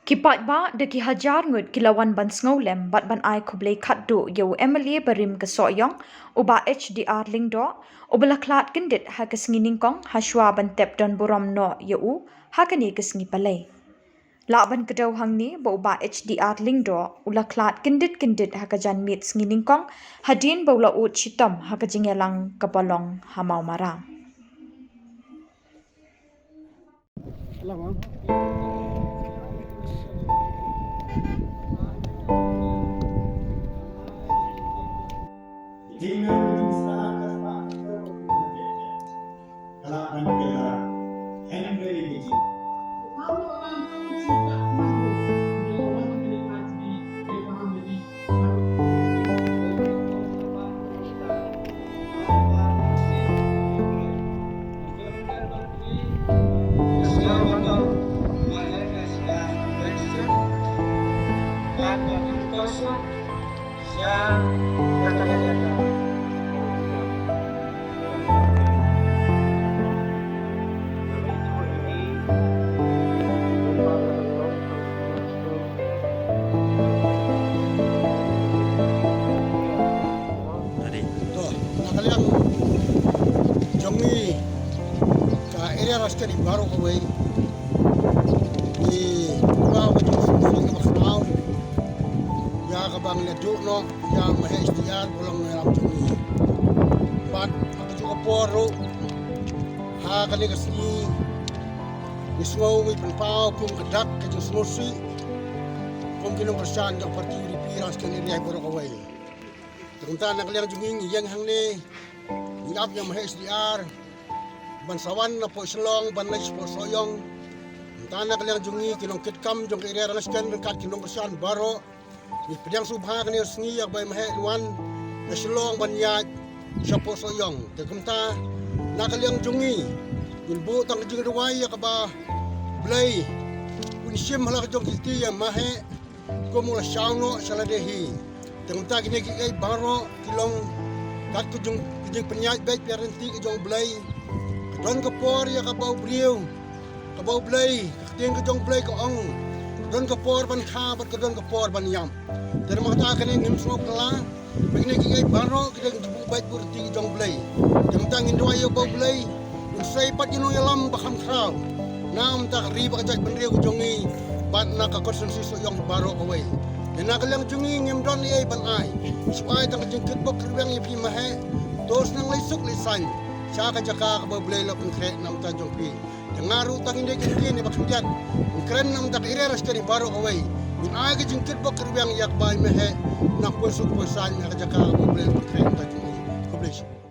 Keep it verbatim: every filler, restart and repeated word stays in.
Ki paidbah da ki hajar ngut ki la wan ban sngewlem bad ban ai khublei khatduh ïa u M L A barim ka Sohiong, u Bah H D R Lyngdoh, uba la khlad kyndit ha ka sngi nyngkong hashwa ban tep don burom noh ïa u ha kane ka sngi Palei. Lah ban kdew hangne ba u Bah H D R Lyngdoh u la khlad kyndit kyndit ha ka janmiet sngi nyngkong hadien ba u la ud shitom ha ka jingïalang kaba long ha Mawmara. To, na ka liang jong ngi ka area Rajkani baroh kawei, ngi kwah ban sngewsih kaba khraw ïa kaba ngi la duh noh ïa u Maheh H D R ba long u ïalam jong ngi. Bad ha kajuh ka por ruh, ha kane ka sngi, ngi sngew ngi pynpaw kum ka dak ka jingsngewsih kum ki nongkyrshan jong ka party U D P Rajkani area baroh kawei. Te kumta na ka liang jong ngi ngi ïeng hangne, ngi ap ïa u Maheh H D R ban sa wan napoh Shillong ban leit shapoh Sohiong. Kumta na ka liang jong ngi ki nongkitkam jong ka area Rangashken ryngkat ki nongkyrshan baroh, ngi pdiang sngewbha kane ka sngi ïa kaba u Maheh un wan na Shillong ban ïaid shapoh Sohiong. Te kumta na ka liang jong ngi, ngin buh tang ka jingrwai ïa kaba U Blei un shim ha la ka jong ka kti ïa u Maheh kum u la shaw noh sha lade hi. Te kumta kine kiei baroh ki long kat ka jong, ka jingpynïaid beit pyrshah ka jong U Blei. Ka don ka por ïa kaba u briew, kaba U Blei, ka ktien ka jong U Blei ka ong, ka don ka por ban kha bad ka don ka por ban ïap. Te namar kata kane ngim sngewkylla ba kine kiei baroh ki dang jubab bad pyrshah ka jong U Blei. Te kumta ngin duwai ïa U Blei un sei pat ïa u nongïalam ba kham khraw na ka bynta ka ri bad ka jaitbynriew ka jong ngi bad na ka constituency Sohiong baroh kawei. Te na ka liang jong ngi ngim don ei ei ban ai, shu ai tang ka jingkyrpad kyrwiang ïa phi Maheh, to sdang leit suk leit saiñ sha ka jaka kaba U Blei u la pynkhreh na ka bynta jong phi. Te nga ruh tang ine i kyntien iba khyndiat, ngi kren na ka bynta ka area Rajkani baroh kawei, ngin ai ka jingkyrpad kyrwiang ïa kaba u Maheh un nang poi suk poi saiñ ha ka jaka kaba U Blei u la pynkhreh na ka bynta jong ngi. Khublei shibun.